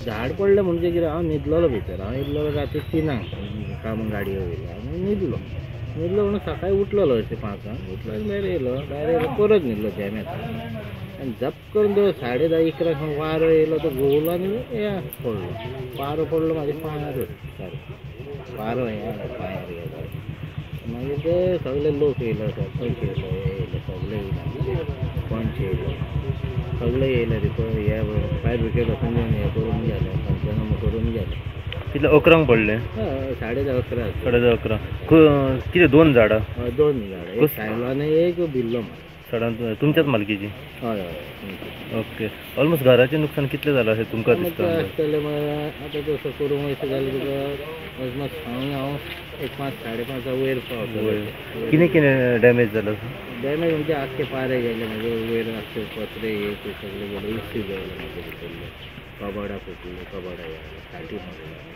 झाड पडलें म्हणजे कितें, हांव न्हिदलेलो भितर. हांव न्हिदलेलो राती 3 काम गाडयो वयलो आनी न्हिदलो. न्हिदलो म्हणून सकाळीं उठलेलो अशें 5 उठलो आनी भायर येयलो. भायर येयलो परत न्हिदलो झेम येता आनी जप करून तो 10:30 11 वारो येयलो तो घुंवलो आनी हे पडलो. वारो पडलो म्हाज्या पांयार, सारको वारो हे पांयार गेलो. मागीर ते सगळे लोक येयलो, सरपंच येयलो, हे येयले, सगळे येयले, पंच येयलो, सगळे येयले. हे फायर ब्रिगेड वचून हे करून गेले, पंचनामो करून गेले. कितले 11 पडले? हय, 11:30. 11:30. कितें 2 झाडां? हय, 2 झाडां, एक सायलो आनी एक बिल्लो. सडान तुमच्याच मालकीची? हय हय. ओके. ऑलमोस्ट घराचें नुकसान कितलें जालां अशें तुमकां दिसता? आसतलें आतां तसो करूंक वयता जाल्यार तुका ऑलमोस्ट सांगून हांव एक 5 5:30 वयर पावतलो. कितें कितें डॅमेज जालां? डॅमेज म्हणजे आख्खे पारे गेले म्हाजे, वयर आख्खे पत्रे हे ते सगळे गेले, इस्ती गेले म्हाजे भितरले, कबाडां फुटली, कबाडां गेले, खाटी मोडली.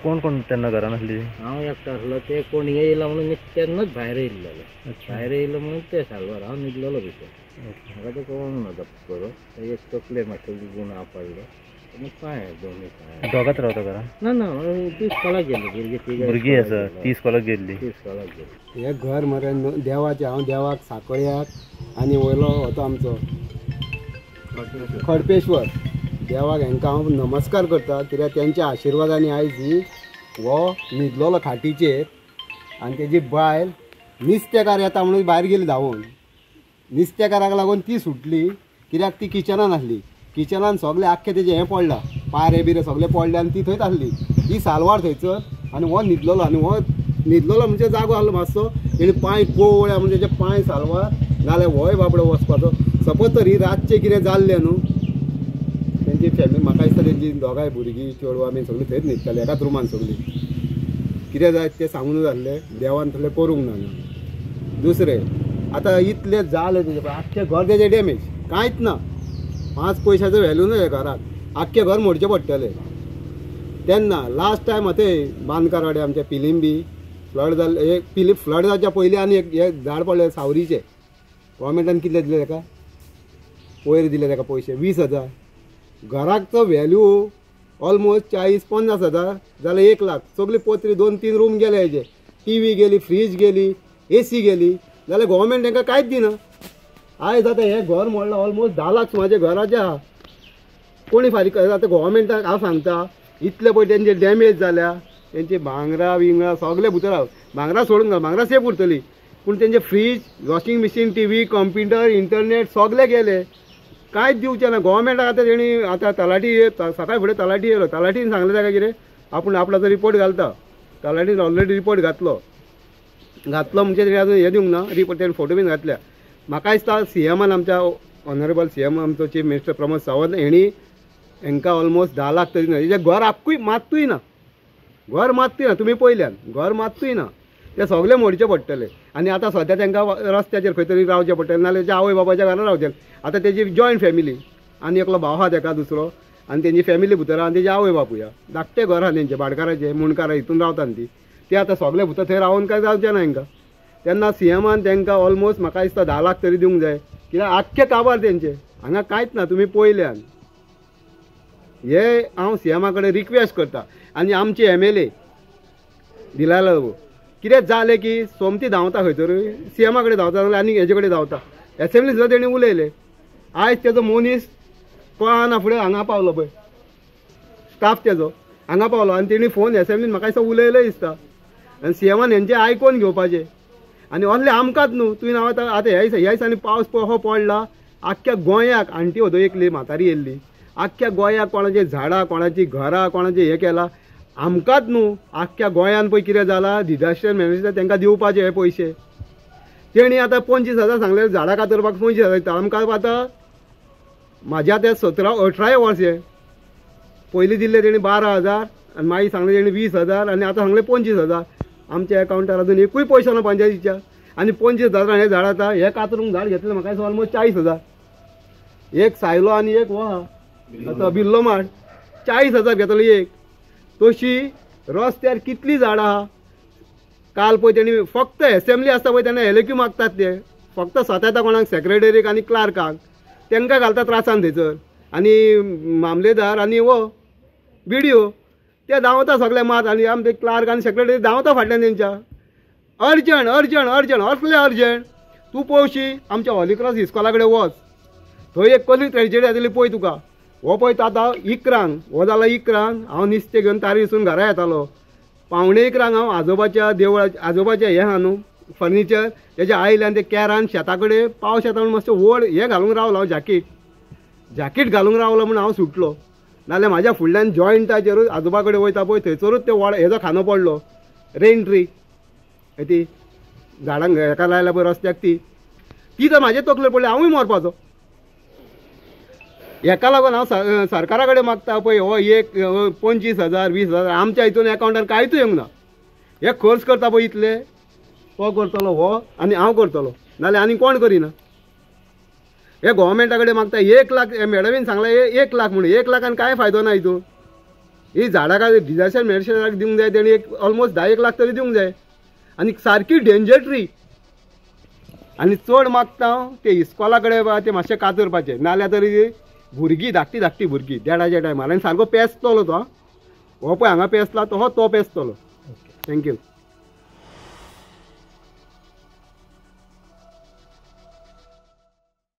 कोण कोण तेन्ना घरान आसली? हांव एकटो आसलो. ते कोण येयला म्हणून तेन्नाच भायर येयल्लेले. भायर येयलो म्हणून ते सालवार हांव न्हिदलेलो भितर. म्हाका तें कळोंक ना जप्प करून एक तकले मातशें गुण पडलो आनी पांय दोनूय पांय. दोगांच रावता घरान? ना ना, ती स्कॉलाक गेल्ली भुरगीं, तिगां भुरगीं आसा, ती स्कॉलाक गेल्ली. ती स्कॉलाक गेल्ली. हें घर मरे देवाचें. हांव देवाक साकोळ्याक आनी वयलो होतो आमचो खडपेश्वर देवाक हेंकां हांव नमस्कार करता, कित्याक तेंच्या आशिर्वादांनी आयज ही हो न्हिदलेलो खाटीचेर आनी तेजी बायल नुस्तेकार येता म्हणून भायर गेली धांवून. नुस्तेकाराक लागून ती सुटली, कित्याक ती किचनान आसली. किचनान सगळें आख्खें तेजें हें पडलां, पारे बिरे सगळें पडले आनी ती थंयच आसली. ती सालवार थंयसर आनी हो न्हिदलेलो. आनी हो न्हिदलेलो म्हणजे जागो आसलो मातसो, तेणे पांय कोवळ्या म्हणजे तेजे पांय सालवार नाल्यार होय बाबडो वचपाचो. सपोज तर ही रातचें कितें जाल्लें न्हू, तेंची फॅमिली म्हाका दिसता तेंची दोगांय भुरगीं चेडवां बीन सगळीं थंयच न्हिदतालीं एकाच रुमान सगळीं. कितें जायत तें सांगून जाल्लें देवान थोडें करूंक ना. दुसरें आतां इतलें जालें तेजें आख्खें घर तेजें डॅमेज, कांयच ना, 5 पयशाचो व्हॅल्यू ना ह्या घराक, आख्खें घर मोडचें पडटलें. तेन्ना लास्ट टायम आतां बांदकारवाडे आमच्या पिलिंबी फ्लड जाल्लें, एक पिली फ्लड जावच्या पयलीं आनी एक हें झाड पडलें सावरीचें. गोवोरमेंटान कितले दिले ताका? पयर दिले ताका पयशे 20,000. घराक तो व्हॅल्यू ऑलमोस्ट 40-50 हजार जाल्यार 1 लाख. सगळी पोत्री 2-3 रूम गेले हेजे, टी व्ही गेली, फ्रीज गेली, ए सी गेली, जाल्यार गोवोरमेंट तांकां कांयच दिना. आयज आतां हें घर मोडलां ऑलमोस्ट 10 लाख म्हाजे घराचें आहा. कोणी फारीक आतां गोवोरमेंटाक हांव सांगता, इतले पळय तेंचे डॅमेज जाल्या, तेंची भांगरां बिंगरां सगळें भितर आहा. भांगरां सोडून घाल, भांगरां सेफ उरतली, पूण तेंचे fridge, washing machine, T V, computer, internet सगळें गेले, कांयच दिवचें ना गोवोरमेंटाक. आतां तेणी आतां तलाठी सकाळी फुडें तलाठी येयलो, तलाठीन सांगलें ताका कितें आपूण आपणाचो रिपोर्ट घालता. तलाठीन ऑलरेडी रिपोर्ट घातलो, घातलो म्हणजे तेणी अजून हें दिवंक ना रिपोर्ट, तेणी फोटो बीन घातल्या. म्हाका दिसता सी एमान, आमच्या ऑनरेबल सी एम आमचो चीफ मिनिस्टर प्रमोद सावंत हेणी हेंकां ऑलमोस्ट 10 लाख तरी ना. हेजें घर आक्कूय मात्तूय ना, घर मात्तूय ना, तुमी पयल्यान घर मात्तूय ना, ते सगळे मोडचे पडटले. आनी आतां सद्या तांकां रस्त्याचेर खंय तरी रावचें पडटलें, नाल्यार तेच्या आवय बापायच्या घरान रावचें. आतां तेजी जॉयंट फॅमिली आनी एकलो भाव आहा तेका दुसरो, आनी तेंची फॅमिली भितर आहा आनी तेजी आवय बापूय आहा. धाकटें घर आहा तेंचें, भाटकाराचें, मुंडकारा हितून रावता न्ही ती. ते आतां सगळे भितर थंय रावून काय जावचें ना हेंकां. तेन्ना सी एमान तांकां ऑलमोस्ट म्हाका दिसता 10 लाख तरी दिवंक जाय, कित्याक आख्खें काबार तेंचें, हांगा कांयच ना, तुमी पयल्यान. हे हांव सी एमा कडेन रिक्वेस्ट करता. आनी आमची एम एल ए दिलाला कितें जालें की सोमती धांवता खंय तर सी एमा कडेन धांवता नाल्यार आनी हेजे कडेन धांवता. एसेंब्ली सुद्दां तेणी उलयलें. आयज तेजो मनीस कळना फुडें हांगा पावलो पळय, स्टाफ तेजो हांगा पावलो आनी तेणी फोन एसेंब्लीन म्हाका दिसता उलयलें दिसता. आनी सी एमान हेंचें आयकोन घेवपाचें. आनी असलें आमकांच न्हू, तुवें हांव आतां आतां ह्या दिसांनी पावस पळय पडला आख्ख्या गोंयाक. आण्टी होतो एकली म्हातारी येयल्ली, आख्ख्या गोंयाक कोणाचीं झाडां, कोणाचीं घरां, कोणाचें हें केलां. आमकांच न्हू, आख्ख्या गोंयान पळय कितें जालां, डिजास्टर मॅनेजमेंट तांकां दिवपाचे हे पयशे. तेणी आतां 25,000 सांगले, झाडां कातरपाक 25,000 दिता. आमकां आतां म्हाज्या आतां 17-18 वर्स हे पयलीं दिल्ले तेणी 12,000 आनी मागीर सांगले तेणी 20,000 आनी आतां सांगले 25,000. आमच्या एकावंटार अजून एकूय पयशो ना पंचायतीच्या. आनी 25,000 हें झाड आतां हें कातरूंक झाड घेतलें म्हाका ऑलमोस्ट 40,000. एक सायलो आनी एक हो आहा आतां बिल्लो माड, 40,000 घेतलो एक. तशी रस्त्यार कितलीं झाडां आहा. काल पळय तेणी फक्त एसेंब्ली आसता पळय तेन्ना एल ए क्यू मागतात ते, फक्त सतायता कोणाक, सेक्रेटरीक आनी क्लार्काक, तांकां घालता त्रासान थंयसर. आनी मामलेदार आनी हो बिडिओ ते धांवता सगळे मात आनी आमचे क्लार्क आनी सेक्रेटरी धांवता फाटल्यान तेंच्या. अर्जंट अर्जंट अर्जंट असलें अर्जंट. तूं पळोवशी आमच्या हॉलीक्रॉस इस्कॉला कडेन वच, थंय एक कसली ट्रेजडी जातली पळय तुका. हो पळय आतां 11 हो जाला 11 हांव नुस्तें घेवन तारीसून घरा येतालो. 10:45 हांव आजोबाच्या देवळा आजोबाचें हें आहा न्हू फर्निचर तेज्या आयलें आनी ते केरान शेता कडेन पावस येता म्हणून मातशें व्हड हें घालूंक रावलो हांव, जॅकेट जॅकेट घालूंक रावलो म्हूण हांव सुटलो. नाल्यार म्हाज्या फुडल्यान जॉयंटाचेरूच आजोबा कडेन वयता पळय थंयसरूच ते व्हड हेजो खांदो पडलो, रेन ट्री ती झाडांक हेका लायल्या पळय रस्त्याक ती ती तर म्हाजे तकलेर पडली, हांवूय मरपाचो. हेका लागून हांव सरकारा कडेन मागता पळय हो एक 25,000 20,000 आमच्या हितून एकावंटार कांयच येवंक ना. हे खर्च करता पळय इतले, तो करतलो हो आनी हांव करतलो, नाल्यार आनी कोण करिना. हे गोवोरमेंटा कडेन मागता 1 लाख, मॅडमीन सांगलां 1 लाख म्हणून, 1 लाखान कांय फायदो ना हितून. ही झाडां काय डिजास्टर मॅनेजमेंटाक दिवंक जाय तेणी एक ऑलमोस्ट 10 लाख तरी दिवंक जाय. आनी सारकी डेंजर ट्री. आनी चड मागता हांव ते इस्कॉला कडेन ते मातशें कातरपाचें, नाल्यार तरी भुरगीं धाकटी धाकटी भुरगीं देडाच्या टायमार आनी सारको पेसतलो तो, हो पळय हांगा पेसला तो पेसतलो. Thank you.